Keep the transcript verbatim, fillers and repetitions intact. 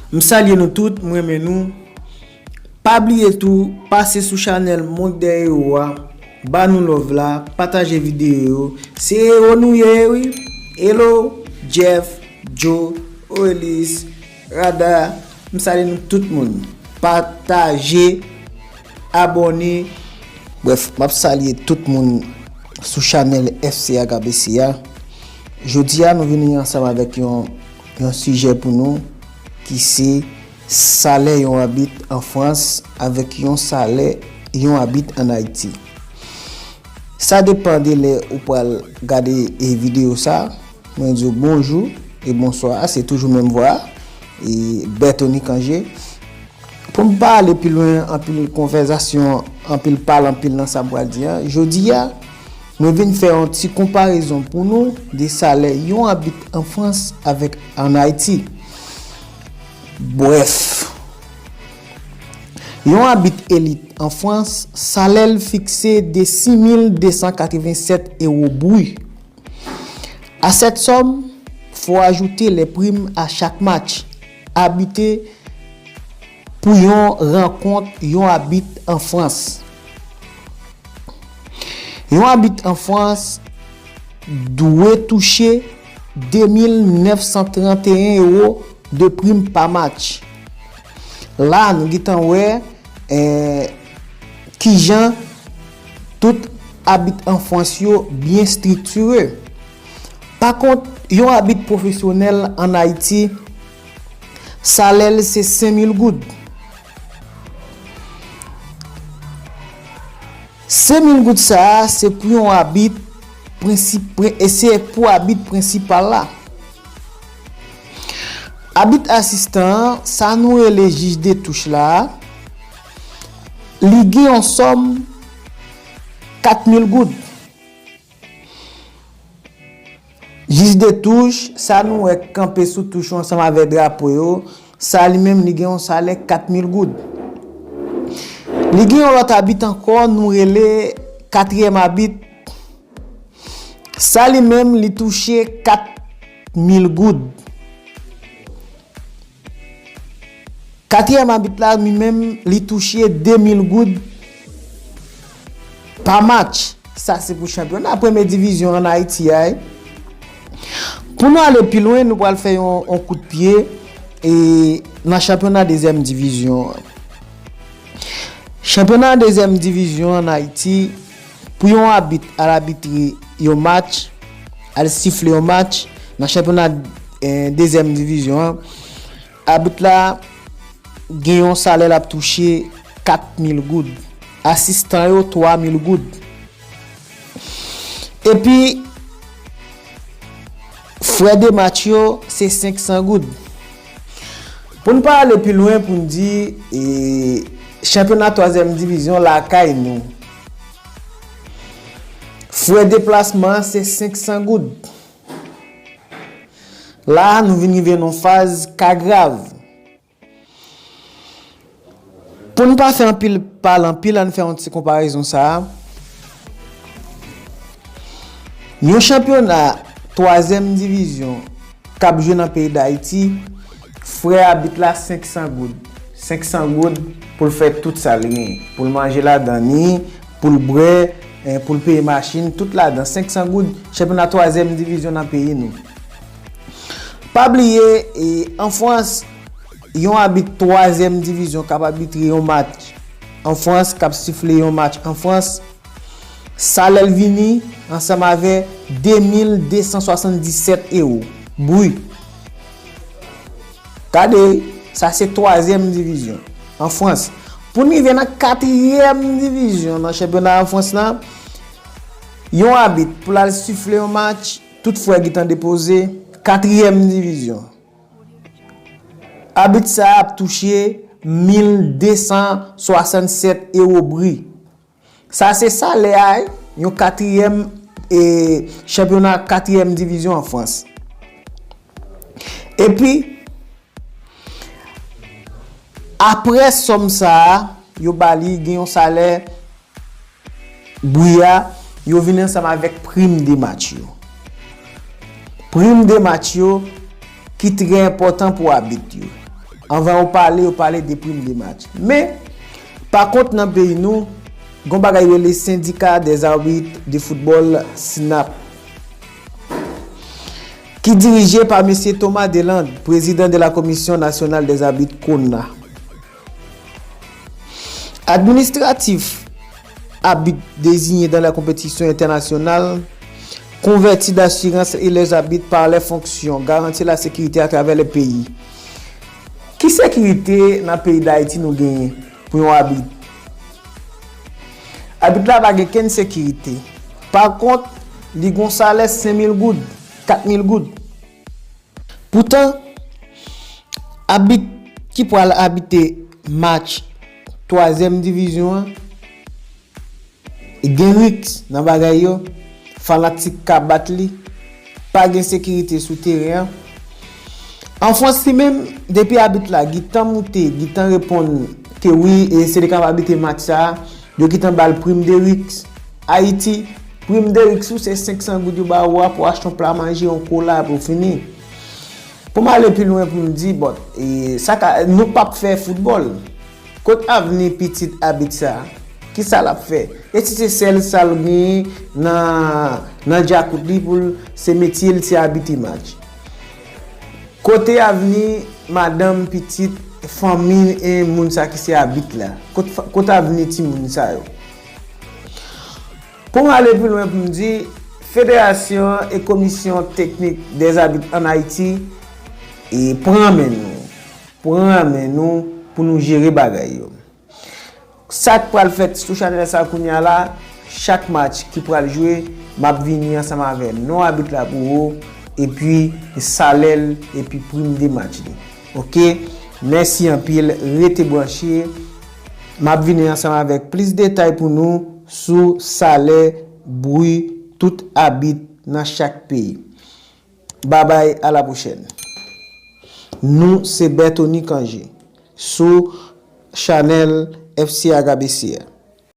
M salye nou tout, m renmen nou. Pa bliye tou, pase sou chanèl Mond dèyè Ewo a, ba nou love la, pataje videyo yo. Se ewo nou ye, wi. Hello, Jeff, Joe, Oelis, Rada, m salye nou tout moun. Pataje, abòne. Brèf, m ap salye tout moun sou chanèl F C A K B C a. Jodi a, nou vini ansanm avèk yon, yon sijè pou nou ki se salè yon abit an Frans avèk yon salè yon abit ann Ayiti. Sa depann de lè ou pral gade, e, videyo sa. Mwen di w bonjou e bonswa, se toujou menm vwa a, e, Berthony Cangé. Pou m pa ale pi lwen, anpil konvèsasyon, anpil pale anpil nan sa m pral di a. Jodi a, mwen vin fè yon ti konparezon pou nou de salè yon abit an Frans avèk ann Ayiti. Brèf, yon abit elit an Frans, salè l fikse de sis mil de san katrevennsèt ewo bri. À cette somme, faut ajouter les primes à chaque match arbitré pour yon rankont yon abit an Frans. Yon abit an Frans dwe touche de mil nèf san trannteyen ewo de prim pa match. La, nou gentan wè, eh, kijan tout abit an Frans yo byen estriktire. Pa kont, yon abit pwofesyonèl ann Ayiti, salè l se senk mil goud. Senk mil goud sa a, se pou yon abit prensip-, pre-, e se pou abit prensipal la. Abit asistan an, sa nou rele jij de touch la, li gen yon sòm kat mil goud. Jij de touch, sa nou wè k kanpe sou touch yo ansanm avèk drapo yo, sa li menm li gen yon salè kat mil goud. Li gen yon lòt abit ankò, nou rele katriyèm abit. Sa li menm li touche kat mil goud. Katriyèm abit la, li menm, li touche de mil goud pa match. Sa se pou chanpyona premye divizyon ann Ayiti a, wi. Pou nou ale pi lwen, nou pral fè yon, yon kout pye, e, nan chanpyona dezyèm divizyon an. Chanpyona dezyèm divizyon ann Ayiti, pou yon abit al abitre yon match, al sifle yon match nan chanpyona, eh, dezyèm divizyon an, abit la gen yon salè l ap touche kat mil goud. Asistan yo, twa mil goud. Epi, frè de match yo, se senk san goud. Pou n pa ale pi lwen, pou n di, e, chanpyona twazyèm divizyon lakay nou, frè deplasman an se senk san goud. La, nou vin rive nan faz ka grav. Pou n pa fè anpil pale anpil, ann fè yon ti konparezon sa a. Yon chanpyona twazyèm divizyon k ap jwe nan peyi Dayiti, frè abit la senk san goud. Senk san goud pou l fè tout sa l gen. Pou l manje ladan li, pou l bwè, eh, pou l peye machin, tout ladan. Senk san goud, chanpyona twazyèm divizyon nan peyi nou. Pa bliye, e, an Frans, yon abit twazyèm divizyon k ap abitre yon match an Frans, k ap sifle yon match an Frans, salè l vini ansanm avè de mil de san swasanndisèt ewo bri. Gade, sa se twazyèm divizyon an Frans. Pou n rive nan katriyèm divizyon nan chanpyona an Frans lan, yon abit pou l al sifle yon match, tout frè gentan depoze, katriyèm divizyon. Abit sa a ap touche mil de san swasannsèt ewo bri. Sa se salè a yon katriyèm, e, chanpyona katriyèm divizyon an Frans. Epi, apre sòm sa a, yo ba li gen yon salè bri a, yo vin ansanm avèk prim de match yo. Prim de match yo ki trè enpòtan pou abit yo. Anvan yo pale, yo pale de prim de match. Men, pa kont, nan peyi nou, gon bagay yo rele Syndicat des arbitres de football, SNAP, ki dirije pa mesye Thomas Delande, président de la Commission nationale des arbitres, kona. Administratif, abit deziye dan la konpetisyon entènasyonal, konvèti d'assurance et les arbitres par les fonctions, garantir la sécurité à travers le pays. Ki sekirite nan peyi Dayiti nou genyen pou yon abit? Abit la pa gen kenn sekirite. Pa kont, li gon salè senk mil goud, kat mil goud. Poutan, abit ki pral abite match twazyèm divizyon an, gen risk nan bagay yo, fanatik ka bat li, pa gen sekirite sou teren an. An Frans li menm, depi abit la gentan moute, gentan reponn ke wi, e se li k ap abite match sa a, yo gentan ba l prim de risk. Ayiti, prim de risk ou se senk san goud yo ba ou a pou achte yon pla manje, yon kola, pou fini. Pou m ale pi lwen pou m di, bon, e, sa ka, nou p ap fè foutbòl. Kot avni pitit abit sa a? Kisa l ap fè? E si se sèl sa l genyen nan, nan djakout li pou l, se metye l, se abite match? Kote avni madanm, pitit, fanmi, e moun sa ki se abit la? Kot, kot avni timoun sa yo? Pou m ale pi lwen pou m di, federasyon an e komisyon teknik dèzabit ann Ayiti, e pran men nou. Pran men nou pou nou jere bagay yo. Sa k pral fèt sou chanèl sa kounye a la, chak match ki pral jwe, m ap vini ansanm avè non abit la pou ou, epi salè l, epi prim de match li. Oke? Mèsi anpil, rete branche. M ap vini ansanm avèk plis detay pou nou sou salè, bri, tout abit nan chak peyi. Babay, a la pwochèn. Nou se Berthony Cangé sou chanèl F C A K B C A.